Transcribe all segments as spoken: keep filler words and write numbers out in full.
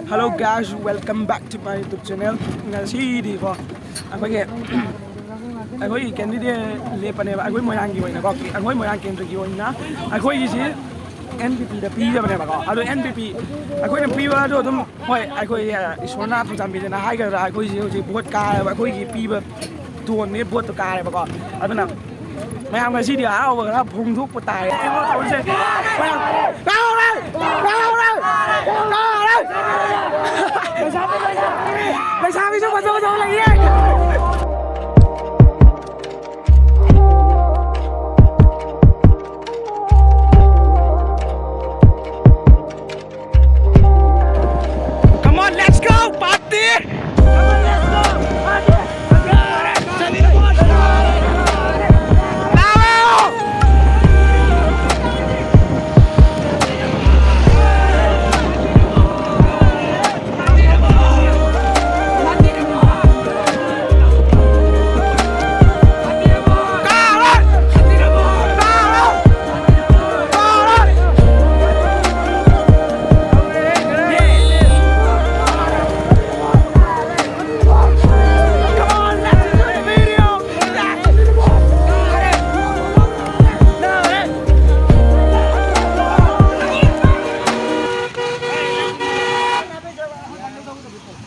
Hello guys, welcome back to my YouTube channel. ꯉꯁꯤꯗꯤꯀꯣ ꯑꯩꯈꯣꯏꯒꯤ ꯑꯩꯈꯣꯏꯒꯤ candidate ꯂꯦꯞꯄꯅꯦꯕ, ꯑꯩꯈꯣꯏ ꯃꯣꯏꯔꯥꯡꯒꯤ ꯑꯣꯏꯅꯀꯣ, ꯑꯩꯈꯣꯏ ꯃꯣꯏꯔꯥꯡ ꯀꯦꯟꯗ꯭ꯔꯒꯤ ꯑꯣꯏꯅ ꯑꯩꯈꯣꯏꯒꯤꯁꯤ ꯑꯦꯟ ꯄꯤ ꯄꯤꯗ ꯄꯤꯖꯕꯅꯦꯕꯀꯣ꯫ ꯑꯗꯣ ꯑꯦꯟ ꯄꯤ ꯄꯤ ꯑꯩꯈꯣꯏꯅ ꯄꯤꯕ ꯑꯗꯣ ꯑꯗꯨꯝ ꯍꯣꯏ, ꯑꯩꯈꯣꯏ ꯏꯁꯣꯔꯅ ꯊꯧꯖꯥꯟꯕꯤꯗꯅ ꯍꯥꯏꯒꯗ꯭ꯔꯥ, ꯑꯩꯈꯣꯏꯁꯦ ꯍꯧꯖꯤꯛ ꯚꯣꯠ ꯀꯥꯔꯦꯕ, ꯑꯩꯈꯣꯏꯒꯤ ꯄꯤꯕ ꯗꯣꯟꯅꯦ ꯚꯣꯠꯇꯣ ꯀꯥꯔꯦꯕꯀꯣ꯫ ꯑꯗꯨꯅ ꯃꯌꯥꯝ ꯉꯁꯤꯗꯤ ꯍꯔꯥꯎꯕ ꯈꯔ ꯐꯣꯡꯗꯣꯛꯄ ꯇꯥꯔꯦ꯫ ꯇꯧꯔꯤꯁꯦ꯫ ꯃꯌꯥꯝ ꯂꯥꯎꯔꯦ! ꯂꯥꯎꯔꯦ! ꯂꯥꯎꯔꯦ! ꯂꯩꯁꯥꯕꯤꯁꯨ ꯐꯖ ꯐꯖꯕ ꯂꯩꯌꯦ꯫ Come on, let's go, party!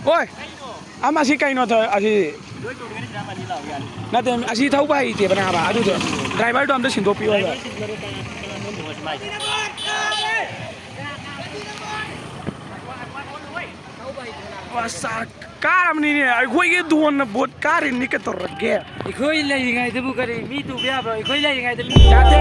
ꯍꯣꯏ꯫ ꯑꯃ ꯑꯁꯤ ꯀꯩꯅꯣ ꯇꯧ-, ꯑꯁꯤ ꯅꯠꯇꯦ, ꯑꯁꯤ ꯊꯧꯕ ꯍꯩꯇꯦꯕ ꯅꯥꯕ꯫ ꯑꯗꯨꯗꯣ ꯗ꯭ꯔꯥꯏꯚꯔꯗꯣ ꯑꯝꯇ ꯁꯤꯟꯗꯣꯛꯄꯤꯌꯣ ꯍꯥꯏꯕ꯫ ꯑꯁ, ꯀꯥꯔꯕꯅꯤꯅꯦ, ꯑꯩꯈꯣꯏꯒꯤ ꯗꯣꯟꯅ ꯚꯣꯠ ꯀꯥꯔꯤꯅꯤ ꯀꯩꯗꯧꯔꯒꯦ? ꯑꯩꯈꯣꯏ ꯂꯩꯔꯤꯉꯩꯗꯕꯨ ꯀꯔꯤ ꯃꯤ ꯇꯨꯕ ꯌꯥꯕ꯭ꯔꯣ? ꯑꯩꯈꯣꯏ ꯂꯩꯔꯤꯉꯩꯗ ꯃꯤ ꯌꯥꯗꯦ꯫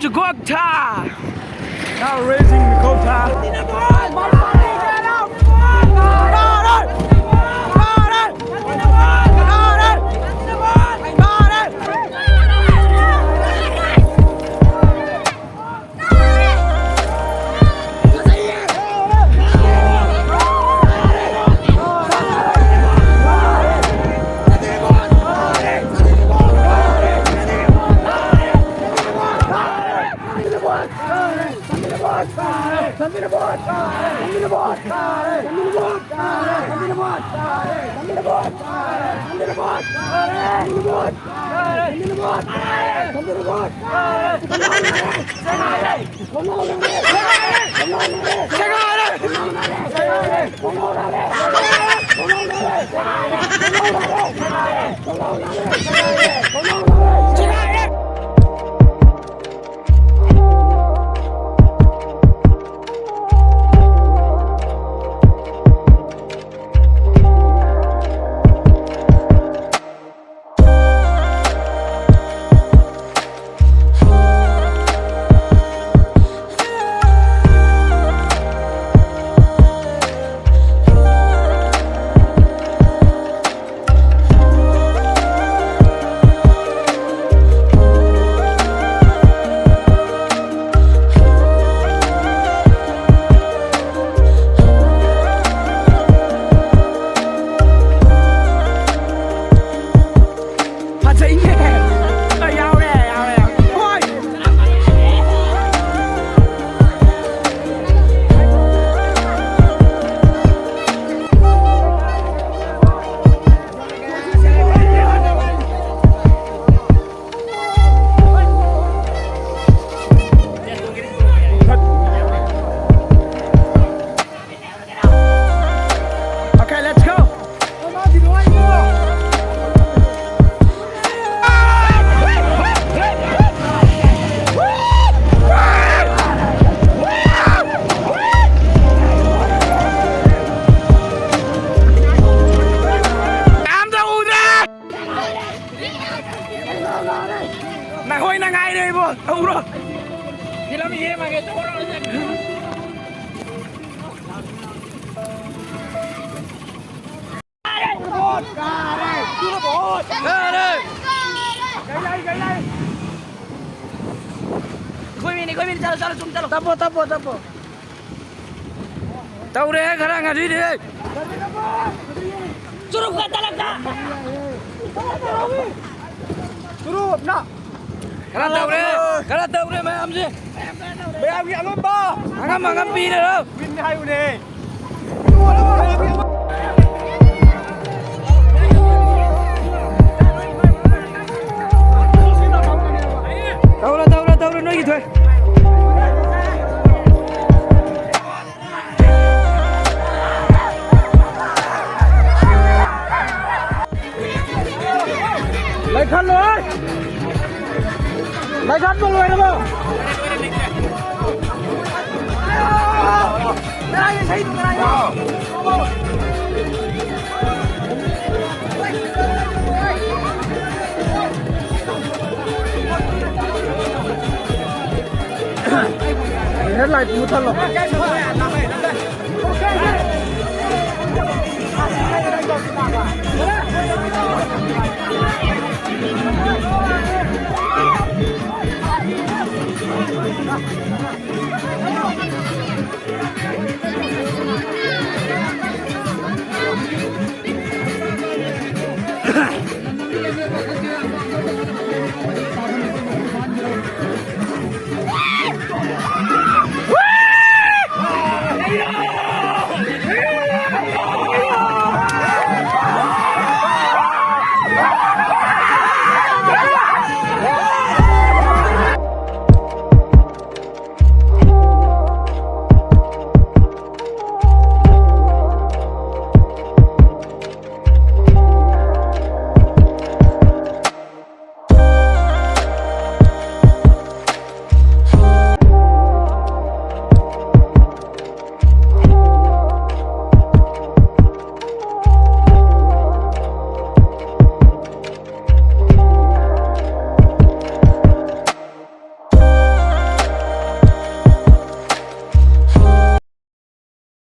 Chukotha. Now raising the Kotha. ꯐꯖꯩꯅꯦ꯫ ꯑ, ꯌꯥꯎꯔꯦ, ꯌꯥꯎꯔꯦ, ꯌꯥꯎꯔꯦ꯫ ꯍꯣꯏ꯫ Okay, let's go. ꯀꯅꯥꯝꯇ ꯎꯗ꯭ꯔꯦ꯫ ꯅꯈꯣꯏꯅ ꯉꯥꯏꯔꯦ ꯏꯕꯣ, ꯇꯧꯔꯣ꯫ फिल्म ये मगे तो ꯇꯞꯄꯣ, ꯇꯞꯄꯣ, ꯇꯞꯄꯣ꯫ ꯇꯧꯔꯦ, ꯈꯔ ꯉꯜꯂꯤꯅꯦ꯫ ꯆꯨꯔꯨꯞꯀ ꯇꯂꯞꯀ꯫ ꯆꯨꯔꯨꯞꯅ꯫ ꯈꯔ ꯇꯧꯔꯦ, ꯈꯔ ꯇꯧꯔꯦ ꯃꯌꯥꯝꯁꯦ꯫ ꯃꯌꯥꯝꯒꯤ ꯑꯉꯝꯕ꯫ ꯑꯉꯝ ꯑꯉꯝ ꯄꯤꯔꯦ꯫ ꯋꯤꯟ ꯍꯥꯏꯌꯨꯅꯦ꯫ ꯇꯧꯔꯣ, ꯇꯧꯔꯣ, ꯇꯧꯔꯣ, ꯅꯣꯏꯒꯤ ꯊꯣꯏ꯫ ꯂꯩꯈꯠꯂꯣꯏ! ꯂꯩꯈꯠꯄ ꯂꯣꯏꯔꯕꯣ? ꯍꯦꯠ ꯂꯥꯏꯠ ꯃꯨꯊꯠꯂꯣ꯫